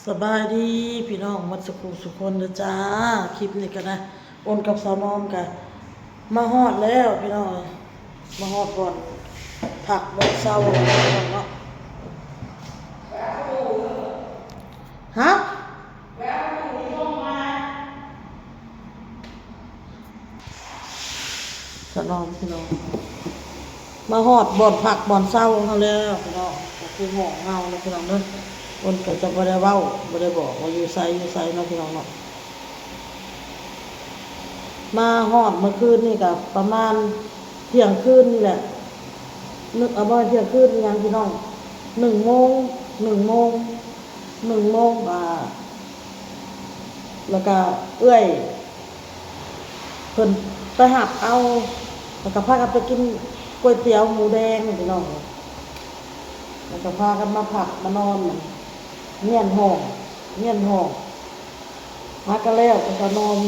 ສະບາຍດີພີ່ນ້ອງໝົດສູ່ຜູ້ສູ່ຄົນເດີຈ້າ. ຄລິບນີ້ກໍໄດ້ ໂອນກັບສາວນອມກໍມາຮອດແລ້ວພີ່ນ້ອງເອີຍ, ມາຮອດບ່ອນພັກບ່ອນເຊົາເນາະ. ຮະ? ສະໜອມພີ່ນ້ອງ ມາຮອດບ່ອນພັກບ່ອນເຊົາເຮົາແລ້ວພີ່ນ້ອງ, ກໍຄືຫ້ອງເຮົາເນາະພີ່ນ້ອງເດີ. ເພິ່ນກໍຈະບໍ່ໄດ້ເວົ້າ ບໍ່ໄດ້ບອກວ່າຢູ່ໃສ ຢູ່ໃສເນາະພີ່ນ້ອງເນາະ. ມາຮອດເມື່ອຄືນນີ້ກໍປະມານທ່ຽງຄືນນີ້ແຫຼະ, ນຶກ ເອົາ ບໍ່ແມ່ນທ່ຽງຄືນຫຍັງພີ່ນ້ອງ, ໜຶ່ງໂມງ ໜຶ່ງໂມງ ໜຶ່ງໂມງ ອ່າ ແລ້ວກະເອື້ອຍເພິ່ນໄປຮັບເອົາ ແລ້ວກະພາກັນໄປກິນກ໋ວຍຕຽວໝູແດງພີ່ນ້ອງ, ແລ້ວກະພາກັນມາພັກມານອນ ມ້ຽນຫ້ອງ ມ້ຽນຫ້ອງ ຫາກະແລ້ວ ກໍກະນອນ.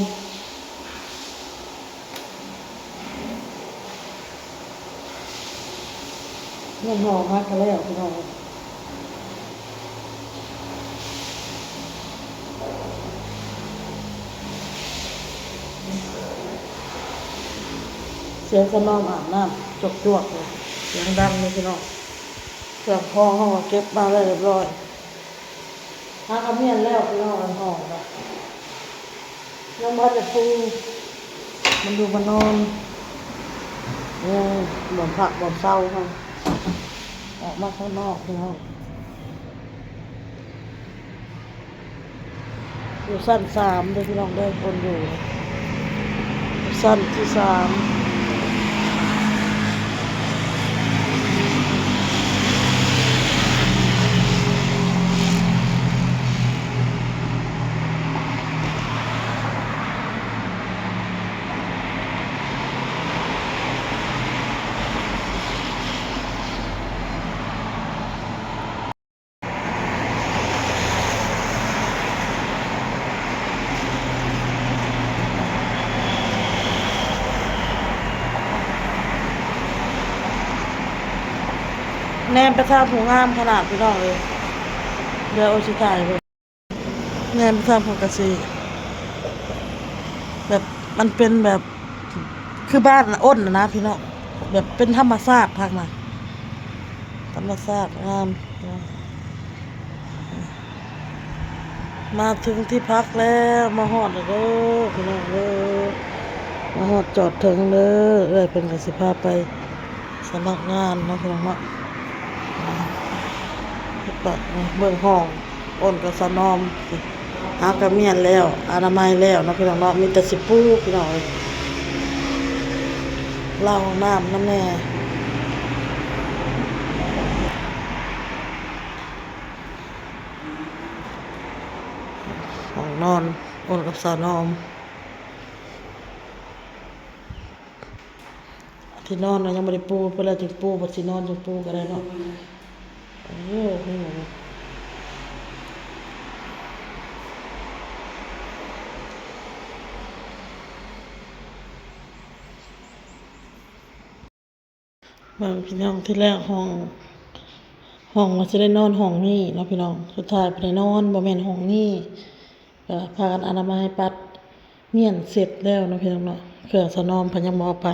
ເຮືອນຫ້ອງຫາກະແລ້ວພີ່ນ້ອງ, ສຽງສະໜອມອາບນ້ຳຈວກໆ ເລີຍ ສຽງດັງເລີຍພີ່ນ້ອງ. ເຄື່ອງຂອງເຮົາກໍເກັບມາແລ້ວຮຽບຮ້ອຍ. ຫາກະມ້ຽນແລ້ວພີ່ນ້ອງ ອັນຫ້ອງກະຍັງບໍ່ທັນໄດ້ປູ ມັນຢູ່ມານອນ ເອີ ບ່ອນພັກບ່ອນເຊົາເຮົາ ອອກມາຂ້າງນອກພີ່ນ້ອງ. ຢູ່ຊັ້ນສາມເດີພີ່ນ້ອງເດີ ຄົນຢູ່ຊັ້ນທີສາມ. ແນມໄປທາງຜູ້ງາມຂະໜາດພີ່ນ້ອງເອີຍ, ດຽວໂອຊິຖ່າຍໃຫ້ເບິ່ງ. ແມ່ນ ທາງພຸ້ນກະຊິແບບ ມັນເປັນແບບຄືບ້ານອ້ນນະພີ່ນ້ອງ, ແບບເປັນທຳມະຊາດພັກນະ ທຳມະຊາດງາມ. ມາເຖິງທີ່ພັກແລ້ວ ມາຮອດແລ້ວເດີພີ່ນ້ອງເດີ, ມາຮອດຈອດເຖິງເດີ. ເອື້ອຍເພິ່ນກະຊິພາໄປ ສະໝັກງານເນາະພີ່ນ້ອງເນາະ. ເບິ່ງຫ້ອງ ໂອນກັບສາວນອມ ຫາກະມ້ຽນແລ້ວ ອະນາໄມແລ້ວເນາະພີ່ນ້ອງເນາະ, ມີແຕ່ຊິປູພີ່ນ້ອງເອີຍ. ລາວຫ້ອງນ້ຳນຳແດ່ ຫ້ອງນອນ ໂອນກັບສາວນອມ. ທີ່ນອນນະຍັງບໍ່ໄດ້ປູ ເພິ່ນລະຈຶ່ງປູ ບັດຊິນອນຈຶ່ງປູກໍໄດ້ເນາະ. ເອີ ເບິ່ງພີ່ນ້ອງ ທີແລກຫ້ອງ ຫ້ອງວ່າຊິໄດ້ນອນຫ້ອງນີ້ເນາະພີ່ນ້ອງ, ສຸດທ້າຍບໍ່ໄດ້ນອນ ບໍ່ແມ່ນຫ້ອງນີ້. ກໍພາກັນອະນາໄມປັດ ມ້ຽນເສັດແລ້ວເນາະພີ່ນ້ອງເນາະ, ເຄື່ອງສະໜອມເພິ່ນຍັງບໍ່ເອົາໄປ.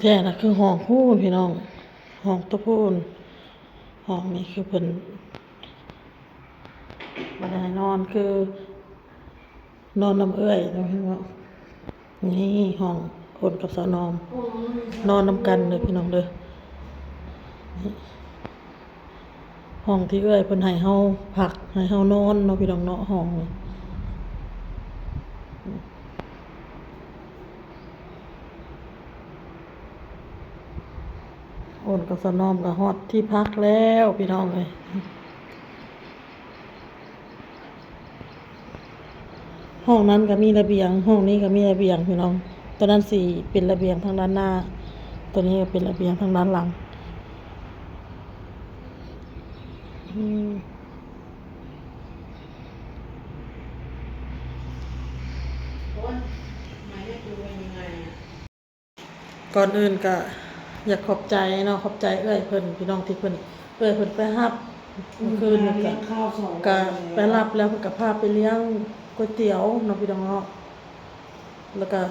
ແທ້ໆນະຄືຫ້ອງພຸ້ນພີ່ນ້ອງ, ຫ້ອງໂຕພຸ້ນ. ຫ້ອງນີ້ຄືເພິ່ນບໍ່ໄດ້ໃຫ້ນອນ ຄືນອນນຳເອື້ອຍເນາະພີ່ນ້ອງເນາະ. ນີ້ຫ້ອງ ໂອນກັບສາວນອມ ນອນນຳກັນເດີພີ່ນ້ອງເດີ. ຫ້ອງທີ່ເອື້ອຍເພິ່ນໃຫ້ເຮົາພັກ ໃຫ້ເຮົານອນເນາະພີ່ນ້ອງເນາະ, ຫ້ອງນີ້. ໂອນກັບສາວນອມກໍຮອດທີ່ພັກແລ້ວພີ່ນ້ອງເອີຍ. ຫ້ອງນັ້ນກໍມີລະບຽງ ຫ້ອງນີ້ກໍມີລະບຽງພີ່ນ້ອງ. ໂຕນັ້ນຊິເປັນລະບຽງທາງດ້ານໜ້າ, ໂຕນີ້ກໍເປັນລະບຽງທາງດ້ານຫຼັງ. ອືມ ກ່ອນອື່ນກະຢາກຂອບໃຈເນາະ, ຂອບໃຈເອື້ອຍເພິ່ນ ພີ່ນ້ອງ ທີ່ເພິ່ນ ເອື້ອຍເພິ່ນໄປຮັບ ມື້ຄືນນີ້ກະ ກະໄປຮັບແລ້ວ ເພິ່ນກະພາໄປລ້ຽງກ໋ວຍຕຽວເນາະ ພີ່ນ້ອງເນາະ ແລ້ວກະ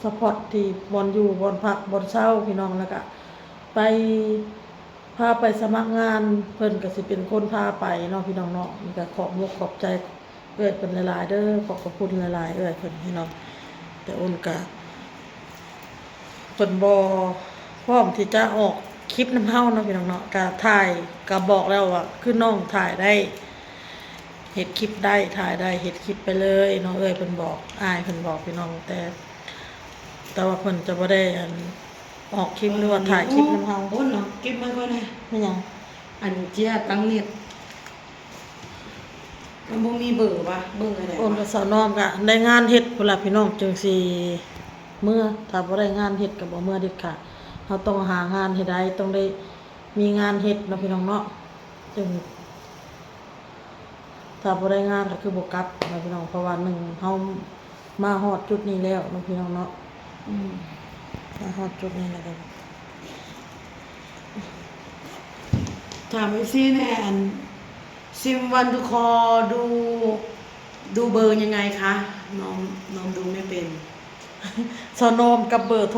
ຊັບພອດທີ່ບ່ອນຢູ່ ບ່ອນພັກ ບ່ອນເຊົາ ພີ່ນ້ອງ ແລ້ວກະໄປ ພາໄປສະໝັກງານ ເພິ່ນກະຊິເປັນຄົນພາໄປເນາະ ພີ່ນ້ອງເນາະ. ນີ້ກະຂອບມຸກຂອບໃຈເອື້ອຍເພິ່ນຫຼາຍໆເດີ ຂອບພະຄຸນຫຼາຍໆເອື້ອຍເພິ່ນ ພີ່ນ້ອງ. ແຕ່ອົນກະ ເພິ່ນບໍ່ພ້ອມທີ່ຈະອອກຄລິບນຳເຮົາເນາະ ພີ່ນ້ອງເນາະ ກະຖ່າຍ ກະບອກແລ້ວວ່າ ຄືນ້ອງຖ່າຍໄດ້ ເຮັດຄລິບໄດ້ ຖ່າຍໄດ້ ເຮັດຄລິບໄປເລີຍເນາະ ເອື້ອຍເພິ່ນບອກ ອ້າຍເພິ່ນບອກ ພີ່ນ້ອງ. ແຕ່ ແຕ່ວ່າເພິ່ນຈະບໍ່ໄດ້ ອັນ ອອກຄລິບ ເອີ ຫຼືວ່າຖ່າຍຄລິບນຳເຮົາ. ໂອ້ ເກັບມາກ່ອນນະ ແມ່ນຫຍັງ? ອັນເຈ້ຍຕັ້ງເນັດ ມັນບໍ່ມີເບີຫວາ ເບິ່ງໃຫ້ແດ່. ໂອນກັບສາວນ້ອມກະໄດ້ງານເຮັດພຸ້ນລະ ພີ່ນ້ອງ ຈຶ່ງຊິເມືອ ຖ້າບໍ່ໄດ້ງານເຮັດກະບໍ່ເມືອເດັດຂາດ. ເຮົາຕ້ອງຫາງານໃຫ້ໄດ້ ຕ້ອງໄດ້ມີງານເຮັດເນາະ ພີ່ນ້ອງເນາະ ຈຶ່ງ ຖ້າບໍ່ໄດ້ງານກະຄືບໍ່ກັບເນາະ ພີ່ນ້ອງ ເພາະວ່າໜຶ່ງ ເຮົາມາຮອດຈຸດນີ້ແລ້ວເນາະ ພີ່ນ້ອງເນາະ. ອືມ ມາຮອດຈຸດນີ້ແລ້ວກະ ຖາມເອັຟຊີແດ່ ອັນ ซิມວັນທູຄອລ ດູ ດູເບີຍັງໄງຄະ? ນ້ອງ ນ້ອງດູໄມ່ເປັນ. ສາວນ້ອມກັບເບີໂທ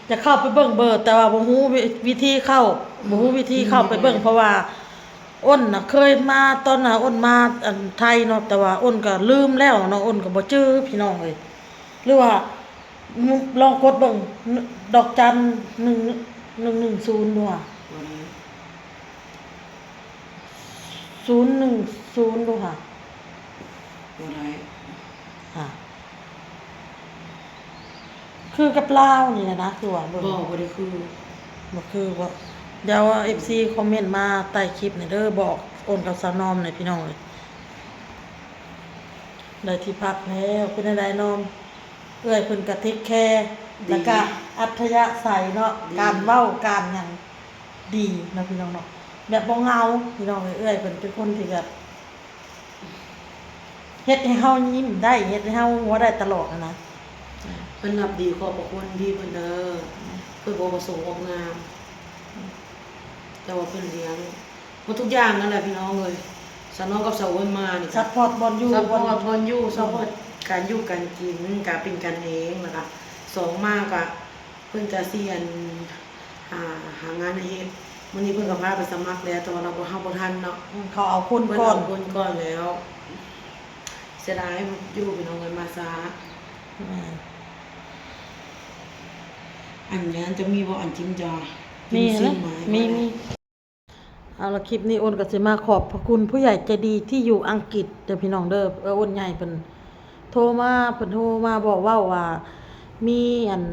ຈະເຂົ້າໄປເບິ່ງເບີ ແຕ່ວ່າບໍ່ຮູ້ວິ ວິທີເຂົ້າ ບໍ່ຮູ້ວິທີເຂົ້າໄປເບິ່ງ ເພາະວ່າອົນນະເຄີຍມາ ຕອນນະອົນມາ ອັນ ໄທເນາະ ແຕ່ວ່າອົນກະລືມແລ້ວເນາະ ອົນກະບໍ່ຈື່ ພີ່ນ້ອງເອີຍ. ຫຼືວ່າລອງກົດເບິ່ງ ດອກຈັນ ໜຶ່ງ ໜຶ່ງໜຶ່ງສູນ ດູຫາ ສູນໜຶ່ງສູນ ດູຫາ ບໍ່ໄດ້ ຫາ ຄືກັບລາວນີ້ແຫຼະນະ ຄືວ່າເບິ່ງ ບໍ່ ບໍ່ໄດ້ຄື ບໍ່ຄືບໍ່? ດຽວເອັຟຊີຄອມເມັນມາໃຕ້ຄລິບນີ້ເດີ ບອກອົນກັບສາວນ້ອມແດ່ ພີ່ນ້ອງເອີຍ. ໄດ້ທີ່ພັກແລ້ວ ເປັນຈັ່ງໃດນ້ອງ? ເອື້ອຍເພິ່ນກະເທກແຄ ດີ ແລ້ວກະອັດທະຍາໄສເນາະ ດີ ການເວົ້າການຫຍັງດີເນາະ ພີ່ນ້ອງເນາະ ແບບບໍ່ເຫງົາ ພີ່ນ້ອງເອີຍ. ເອື້ອຍເພິ່ນເປັນຄົນທີ່ແບບ ເຮັດໃຫ້ເຮົາຍິ້ມໄດ້ ເຮັດໃຫ້ເຮົາຫົວໄດ້ຕະຫຼອດຫັ້ນນະ. ເພິ່ນຮັບດີ ຂອບພະຄຸນພີ່ເພິ່ນເດີ ເພິ່ນບໍ່ປະສົງອອກນາມ ແຕ່ວ່າເພິ່ນລ້ຽງ ໝົດທຸກຢ່າງນັ້ນແຫຼະ ພີ່ນ້ອງເອີຍ. ສາວນ້ອງກັບສາວອ້ວນມານີ້ ຊັບພອດບ່ອນຢູ່ ຊັບພອດບ່ອນຢູ່ ຊັບພອດການຢູ່ການກິນ ການເປັນກັນເອງ ແລ້ວກະສອງມາກະ ເພິ່ນກະຊິ ອັນ ຫາ ຫາງານໃຫ້ເຮັດ. ມື້ນີ້ເພິ່ນກະພາໄປສະໝັກແລ້ວ ແຕ່ວ່າເຮົາບໍ່ ເຮົາບໍ່ທັນເນາະ ເຂົາເອົາຄົນກ່ອນ ເພິ່ນເອົາຄົນກ່ອນແລ້ວ. ເສຍດາຍຢູ່ ພີ່ນ້ອງເອີຍ ມາຊ້າ. ແມ່ນ ອັນນັ້ນຈະມີບໍ່ ອັນຈິ້ມຈະ ມີ ມີ ມີ. ເອົາລະ ຄລິບນີ້ໂອນກະຊິມາຂອບພະຄຸນຜູ້ໃຫຍ່ໃຈດີທີ່ຢູ່ອັງກິດເດີພີ່ນ້ອງເດີ. ເອື້ອຍໂອນໃຫຍ່ເພິ່ນໂທມາ ເພິ່ນໂທມາບອກເວົ້າວ່າ ມີອັນ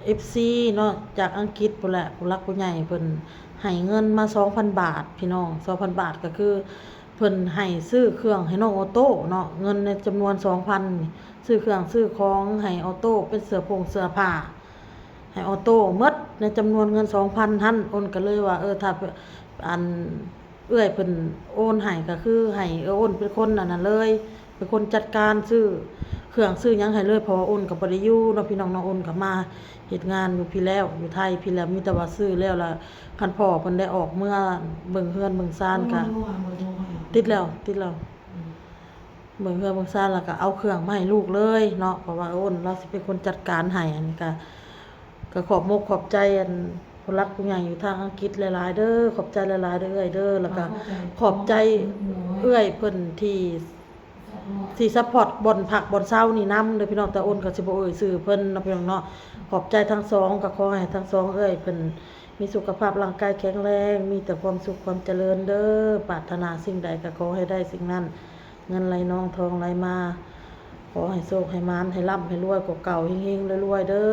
ເອັຟຊີເນາະ ຈາກອັງກິດພຸ້ນແຫຼະ ຜູ້ຫຼັກຜູ້ໃຫຍ່ເພິ່ນໃຫ້ເງິນມາສອງພັນບາດພີ່ນ້ອງ. ສອງພັນບາດກະຄືເພິ່ນໃຫ້ຊື້ເຄື່ອງໃຫ້ນ້ອງໂອໂຕ້ເນາະ ເງິນໃນຈຳນວນສອງພັນ ຊື້ເຄື່ອງຊື້ຂອງໃຫ້ໂອໂຕ້ ເປັນເສື້ອຜົງເສື້ອຜ້າ ໃຫ້ໂອໂຕ້ໝົດໃນຈຳນວນເງິນສອງພັນຫັ້ນ. ໂອນກະເລີຍວ່າ ເອີ ຖ້າ ອັນ ເອື້ອຍເພິ່ນໂອນໃຫ້ກະຄືໃຫ້ເອື້ອຍໂອນເປັນຄົນອັນນັ້ນເລີຍ ເປັນຄົນຈັດການຊື້ເຄື່ອງຊື້ຫຍັງໃຫ້ເລີຍ ເພາະວ່າໂອນກະບໍ່ໄດ້ຢູ່ເນາະ ພີ່ນ້ອງເນາະ. ໂອນກະມາເຮັດງານຢູ່ພີ້ແລ້ວ ຢູ່ໄທພີ້ແລ້ວ ມີແຕ່ວ່າຊື້ແລ້ວລະ ຄັນພໍ່ເພິ່ນໄດ້ອອກເມືອເບິ່ງເຮືອນເບິ່ງຊານກະ ຕິດແລ້ວ ຕິດແລ້ວ ເບິ່ງເຮືອນເບິ່ງຊານ ແລ້ວກະເອົາເຄື່ອງມາໃຫ້ລູກເລີຍເນາະ ເພາະວ່າໂອນລາວຊິເປັນຄົນຈັດການໃຫ້. ອັນນີ້ກະ ກະຂອບມຸກຂອບໃຈ ອັນ ຜູ້ຫຼັກຜູ້ໃຫຍ່ຢູ່ທາງອັງກິດຫຼາຍໆເດີ ຂອບໃຈຫຼາຍໆເດີເອື້ອຍເດີ. ແລ້ວກະຂອບໃຈເອື້ອຍເພິ່ນທີ່ ທີ່ຊັບພອດບ່ອນພັກບ່ອນເຊົານີ້ນຳເດີພີ່ນ້ອງ. ແຕ່ໂອນກະຊິບໍ່ເອີ່ຍຊື່ເພິ່ນເນາະ ພີ່ນ້ອງເນາະ. ຂອບໃຈທັງສອງ ກະຂໍໃຫ້ທັງສອງເອື້ອຍເພິ່ນມີສຸຂະພາບຮ່າງກາຍແຂງແຮງ ມີແຕ່ຄວາມສຸກຄວາມຈະເລີນເດີ. ປາດຖະໜາສິ່ງໃດກະຂໍໃຫ້ໄດ້ສິ່ງນັ້ນ ເງິນໄຫຼນອງທອງໄຫຼມາ ຂໍໃຫ້ໂຊກໃຫ້ໝານ ໃຫ້ລ່ຳໃຫ້ລວຍກວ່າເກົ່າ ເຮັງໆລວຍໆເດີ.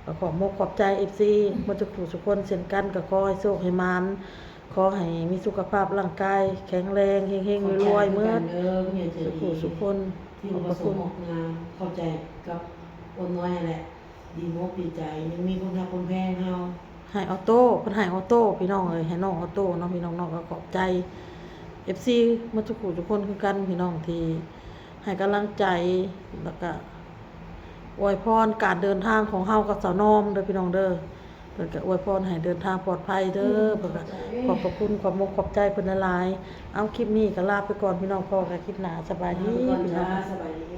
ກະຂອບມຸກຂອບໃຈເອັຟຊີໝົດທຸກຜູ້ທຸກຄົນເຊັ່ນກັນ ກະຂໍໃຫ້ໂຊກໃຫ້ໝານ ຂໍໃຫ້ມີສຸຂະພາບຮ່າງກາຍແຂງແຮງ ເຮັງໆລວຍໆໝົດ ຂອບໃຈຄືກັນເດີ ຜູ້ໃຫຍ່ໃຈດີ ສຸຂູສຸຄົນ ທີ່ບໍ່ປະສົງອອກນາມ. ຂອບໃຈກັບອ້ວນນ້ອຍຫັ້ນແຫຼະ ດີມົກດີໃຈ ຍັງມີຄົນຮັກຄົນແພງເຮົາ. ໃຫ້ໂອໂຕ້ ເພິ່ນໃຫ້ໂອໂຕ້ພີ່ນ້ອງເອີຍ ໃຫ້ນ້ອງໂອໂຕ້ເນາະ ພີ່ນ້ອງເນາະ. ກະຂອບໃຈເອັຟຊີໝົດທຸກຜູ້ທຸກຄົນຄືກັນ ພີ່ນ້ອງທີ່ໃຫ້ກຳລັງໃຈ ແລ້ວກະອວຍພອນການເດີນທາງຂອງເຮົາກັບສາວນ້ອມເດີພີ່ນ້ອງເດີ. ເພ ເພິ່ນກໍອວຍພອນໃຫ້ເດີນທາງປອດໄພເດີ ເພິ່ນກໍຂອບພະຄຸນ ຂອບມຸກຂອບໃຈເພິ່ນຫຼາຍໆ. ເອົາ ຄລິບນີ້ກໍລາໄປກ່ອນພີ່ນ້ອງ ພໍ້ກັນຄລິບໜ້າ ສະບາຍດີພີ່ນ້ອງ.